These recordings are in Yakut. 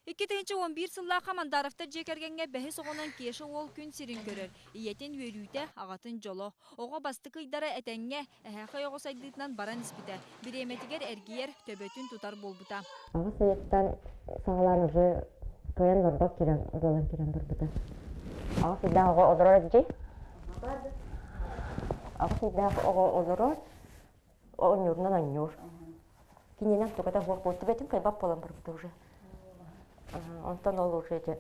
2011 сыллаахха Мандаровтар дьиэ кэргэҥҥэ бэһис оҕонон Кеша уол күн сирин көрөр. Ийэтин үөрүүтэ, аҕатын дьоло. Оҕо бастакы ыйдара этэҥҥэ, эһээхэй оҕо сайдыытынан баран испитэ. Бириэмэтигэр эргийэр, төбөтүн тутар буолбута. 8 ыйыттан саҕалаан уже кыайан олорбот кирэн буолан кирэн барбыта. 8 ыйдаах оҕо олорор дии. 8 ыйдаах оҕо олорор, оонньуурунан оонньуур. Кининэн тугата суох буолт төбөтүн кыайбат буолан барбыта уже. Онтон ол уже эти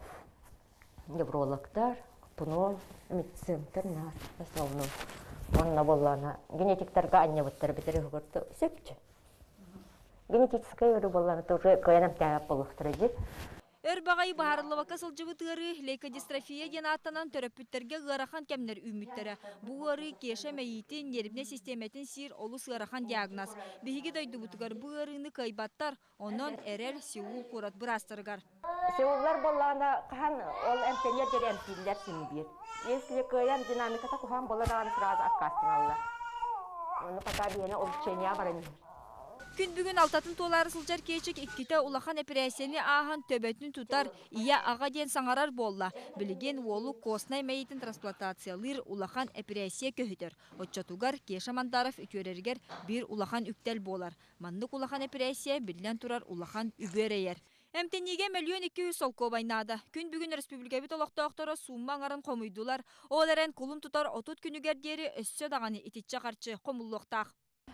неврологтар, пнол, медцентр нас основном. Онно буоллаана генетиктарга анньабыттар битэр уһугурту сөпчү. Генетическай ыарыы буоллаана уже кыайан эмтээбэт буолуохтара дии. Өр баҕайы быһаарыллыбакка сылдьыбыт ыарыы лейкодистрофия диэн ааттанан төрөппүттэргэ ыарахан кэмнэр үүммүттэрэ. Бу ыарыы Кеша мэйиитин, нервнэй систиэмэтин сиир олус ыарахан диагноз. Биһиги дойдубутугар бу ыарыыны кыайбаттар, онон эрэл Сеул куорат быраастарыгар. Сеуллар буоллаҕына хаһан ол эмтэниэр диэри эмтииллэр син биир. Если кыайан динамиката куһаҕан буолла даҕаны сразу аккаастаналлар. Ону пока биһиэнэ улучшение баран иһэр. Күн бүгүн алтатын туолаары сылдьар Киэчик иккитэ улахан эпэрээссийэни ааһан төбөтүн тутар, ийэ-аҕа диэн саҥарар буолла. Билигин уолу костнай мэйиитин трансплантациялыыр улахан эпэрээссийэ көһүтэр. Оччотугар Кеша Мандаров үтүөрэригэр биир улахан үктэл буолар. Маннык улахан эпэрээссийэ, биллэн турар, улахан үбү эрэйэр. Эмтэниигэ 1 200 000 солкуобай наада. Күн бүгүн өрөспүүбүлүкэбит олохтоохторо суумма аҥарын хомуйдулар. Ол эрэн кулун тутар 30 күнүгэр диэри өссө даҕаны итиччэ харчы хомуллуохтаах.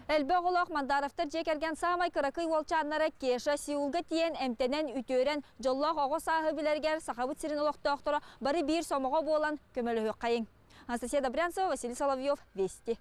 Элбэх оҕолоох Мандаровтар дьиэ кэргэн саамай кыракый уолчааннара Кеша Сеулга тиийэн эмтэнэн, үтүөрэн, дьоллоох оҕо сааһы билэригэр Сахабыт сирин олохтоохторо бары биир сомоҕо буолан көмөлөһүөххэйиҥ. Анастасия Добрянцева, Василий Соловьев, Вести.